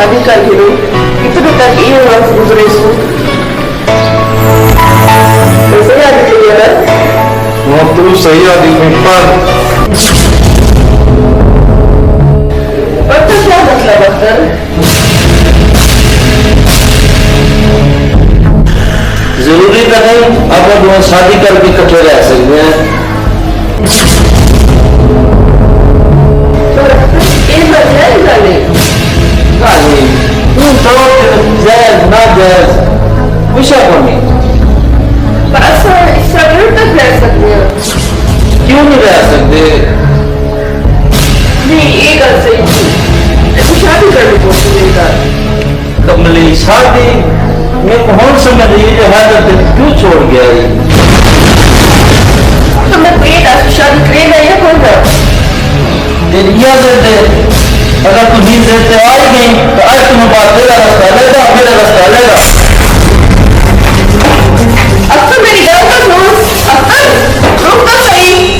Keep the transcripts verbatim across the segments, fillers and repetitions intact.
شادی کر گھنوں، کتنے تک ایہ عمر گزریسوں؟ میں صحیح آکھی پئی ہاں نا؟ ہاں، توں صحیح آکھی پئی، پر پر دا کیا مطلب، اختر؟ ضروری تاں نئیں آپاں ݙوہیں شادی کر کے کٹھے رہ سڳدے ہیں۔ پر اختر، اے تاں جائز ڳالھ ہے۔ ڳالھ ہے، ہݨ تاں جائز ناجائز پچھا کونی۔ پر اساں اس طرح کیویں تک رہ سڳدے ہیں؟ کیوں نئیں رہ سڳدے؟ نئیں، اے ڳالھ صحیح نئیں۔ میکوں شادی کرݨی پوسی میݙے نال۔ کملی، شادی؟ میکوں ہݨ سمجھ آئی جو حیدر تیکوں کیوں چھوڑ ڳیا ہئی۔ تاں میکوں اے ݙس، شادی کریندا یا کوئنی؟ تیݙی ایہا ضد ہے، اگر توں ایں ضد تے آ ای ڳئیں تاں اڄ توں بعد تیݙا رستہ علیحدہ، میݙا رستہ علیحدہ۔ اختر، میݙی ڳالھ تاں سݨ۔ اختر، رک تاں سہی۔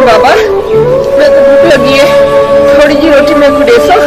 بابا، میکوں بھوک لڳی ہے، تھوڑی جی روٹی میکوں ݙیسو؟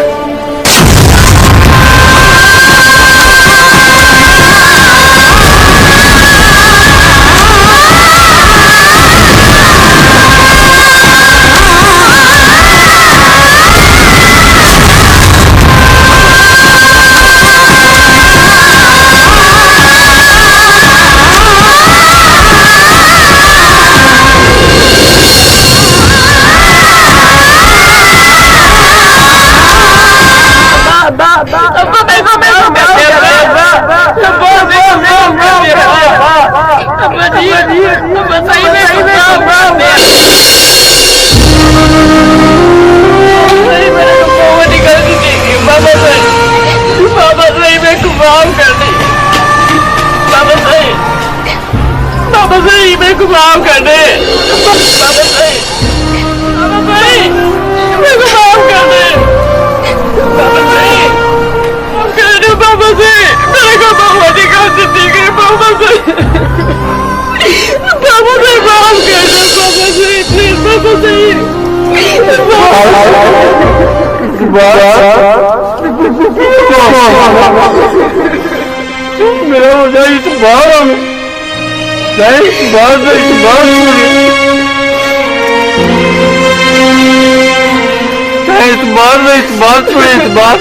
بابا سائیں، میکوں معاف کر ݙے۔ بابا سائیں، بابا سائیں، میکوں معاف کر ݙے۔ بابا سائیں، بابا سائیں، میکوں معاف کر ݙے۔ بابا سائیں، معاف کر ݙے بابا سائیں، میرے کوں بہت وݙی غلطی تھی ڳئی بابا سائیں۔ بابا سائیں، معاف کر ݙے بابا سائیں، پلیز بابا سائیں۔ میرا وݙا اعتبار ہے۔ تیں اعتبار دا اعتبار چھوڑے۔ تیں اعتبار دا اعتبار چھوڑے، اعتبار۔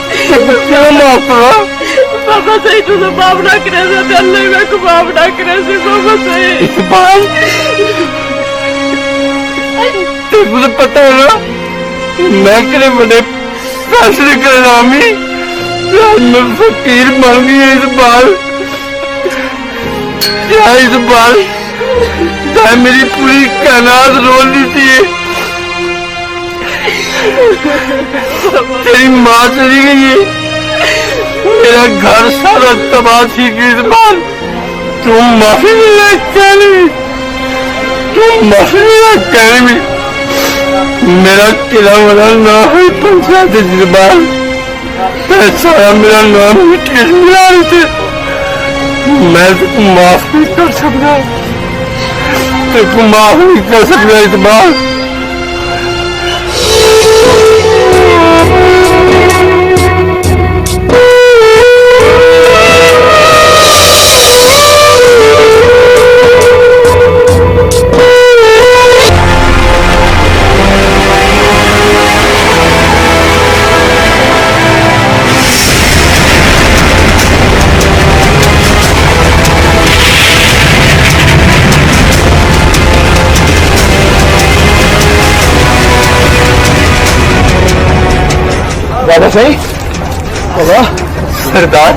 تیکوں کیوں معاف کراں؟ بابا سائیں، تساں معاف نہ کریسو تے اللہ میکوں معاف نہ کریسی بابا سائیں۔ اعتبار، تیکوں تاں پتہ ہے نا، میں کݙے وݙے فیصلے کرݨ آوی، تے اڄ میں فقیر بݨ ڳئی ہاں اعتبار۔ یا اعتبار، تیں میری پوری کائنات رول ݙتی ہے۔ تیری ماں چلی ڳئی ہے، میرا گھر سارا تباہ تھی ڳیا اعتبار۔ توں معافی دی لاہک کائنی، توں معافی دی لاہک کائنی۔ میرا قلعہ والا نہ ہوئی پنچایت اعتبار۔ تیں سارا میرا نام مٹی اچ ملا ݙتے۔ میں تیکوں معاف نہیں کر سڳدا، تیکوں معاف نہیں کر سڳدا اعتبار۔ بابا سائیں، بابا۔ سردار۔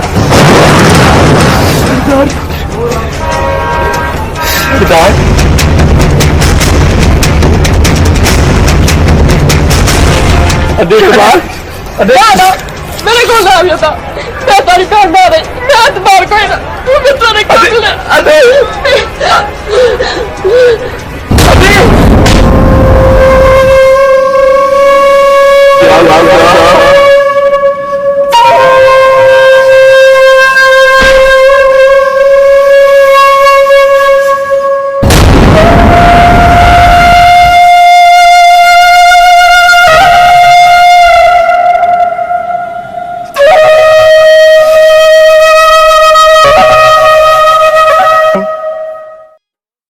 سردار۔ سردار۔ ادے اعتبار۔ ادے۔ نہ، نہ، میرے کول نہ آویو تاں۔ میں تیݙی بھیݨ نہ رہی۔ میں اعتبار کوئی نہ۔ میں تیݙے قاتل ہے۔ ادے۔ ادے۔